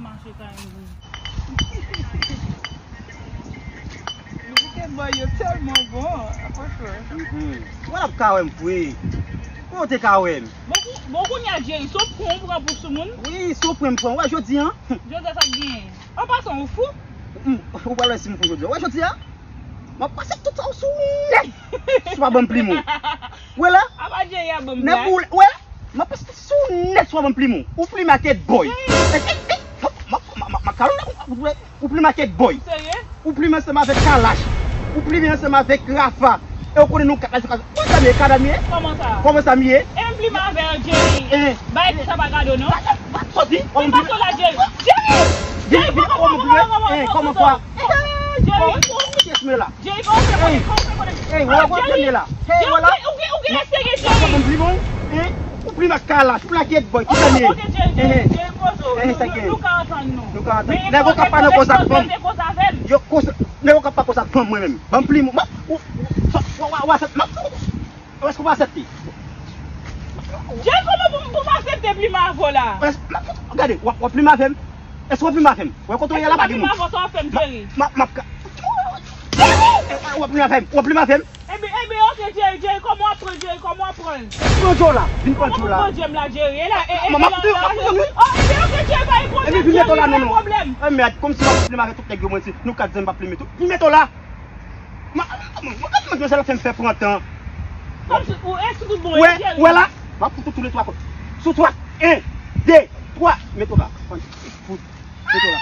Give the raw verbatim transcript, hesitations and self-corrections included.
Mache kay m vre. Vite bò yo tèlman bon, franchman. Mhm. Wè l ap ka wè m vre. Kòman w te ka wè m? Bon, kou-, bon, kounye a, Jerry, si w pran, w pran pou soumoun. Wi, si w pran, m pran. Wè, jodi a. Jodi a, sa k genyen? An pasan, ou fou? Mm, ou pral wè si m fou jodi a. Wè, jodi a, m ap pase tout sa w sou nèt. Si w pa ban m plim ou. Wè la. Apa Jerry a ban m nèg blag. Ou wè la. M ap pase tout sa w sou nèt si w pa ban m plim ou. Ou plim ak Ed Boy. Jerry. Ey, ey, ey. M ap, m ap, m ap, m ap kalon la. Ou plim ak Ed Boy. Serye? Ou plim ansanm avèk Kalash. Ou plim ansanm avèk Rafa. E ou konnen nou kat la se ka. Kòman sa m ye? Kòman sa? Kòman sa m ye? E m plim avè w, Jerry. Eh. Bay ti sa pa gade w, non. Pa, pa, pa soti. Vin pase w la, Jerry. Jerry! Jerry, kòman, kòman, kòman, kòman, kòman, kòman, kòman, kòman, kòman, kòman, kòman, Jerry. Kòman, kòman, kòman, kòman, Jerry, kòman w fè konnen, kòman w fè konnen? Ey, wè, wè, Jerry, wè la. Ey, wè la. Ou gen, ou gen, ou gen espere, Jerry. Ou plim, ou plim ak Kalash, ou plim ak Ed Boy, ki sa m ye? Ok, Jerry, Jerry, Jerry, poze w. Eh, eh. Nou, sa nou, gen. Nou ka antann nou. Nou ka antann. Men nèg yo k ap pale koz ak fanm. Yo koz, nèg yo k ap pale koz ak fanm mwen menm. Ban m plim, ou, ou, sa, w, w, w asèpte, m ap, èske w pa asèpte? Jerry, kòman pou, pou m asèpte plim avè w la? Èske, m ap, gade, w ap, w ap plim avè m? Èske w ap plim avè m? Wè kote w ye la, pa gen moun. Èske w ap plim avè w, sa w ap fè m, Jerry? M ap, m ap ka, w ap plim avè m? W ap plim avè m? Ebyen, ebyen, ok, Jerry, Jerry, kòman w ap pran, Jerry, kòman w ap pran? Pran Joe la, vin pran Joe la. Kòman w pran Joe la, Jerry? E la, e, e, m ap, e la, m ap, e la, m ap, oh, ebyen, ok, Jerry, pa gen pwoblèm, Jerry, pa gen pwoblèm. Ebyen, kòmsi m ap plim avè tout nèg yo, mwen di, nou kat zam m ap plim tou. Vin met w la. Ma, ma, ma, madmwazèl ap fè m fè pran tan. Kòmsi, ou, èske tout bon, wè, Jerry? Wè la, m ap fout ou toulètwa kòb. Sou twa, en, de, twa, met w la. Fout, met w la.